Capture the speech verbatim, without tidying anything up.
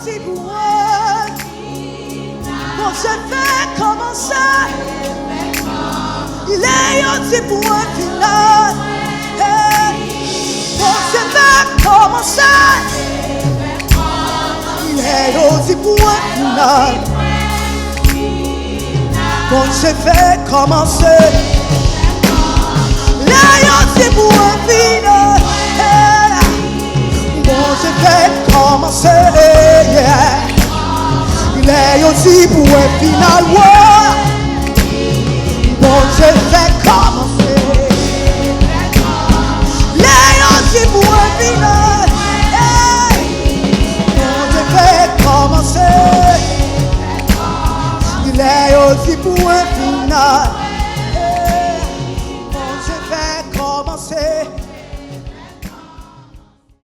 Di pou mwen, Bondye fè kòmanse. Lè yo di pou mwen final. Hey. Bondye fè kòmanse. Lè yo di pou mwen final. Bondye fè kòmanse. Lè yo di pou mwen final. Hey. Bondye fè kòmanse. Yeah. Lè yo di pou mwen final. Wè.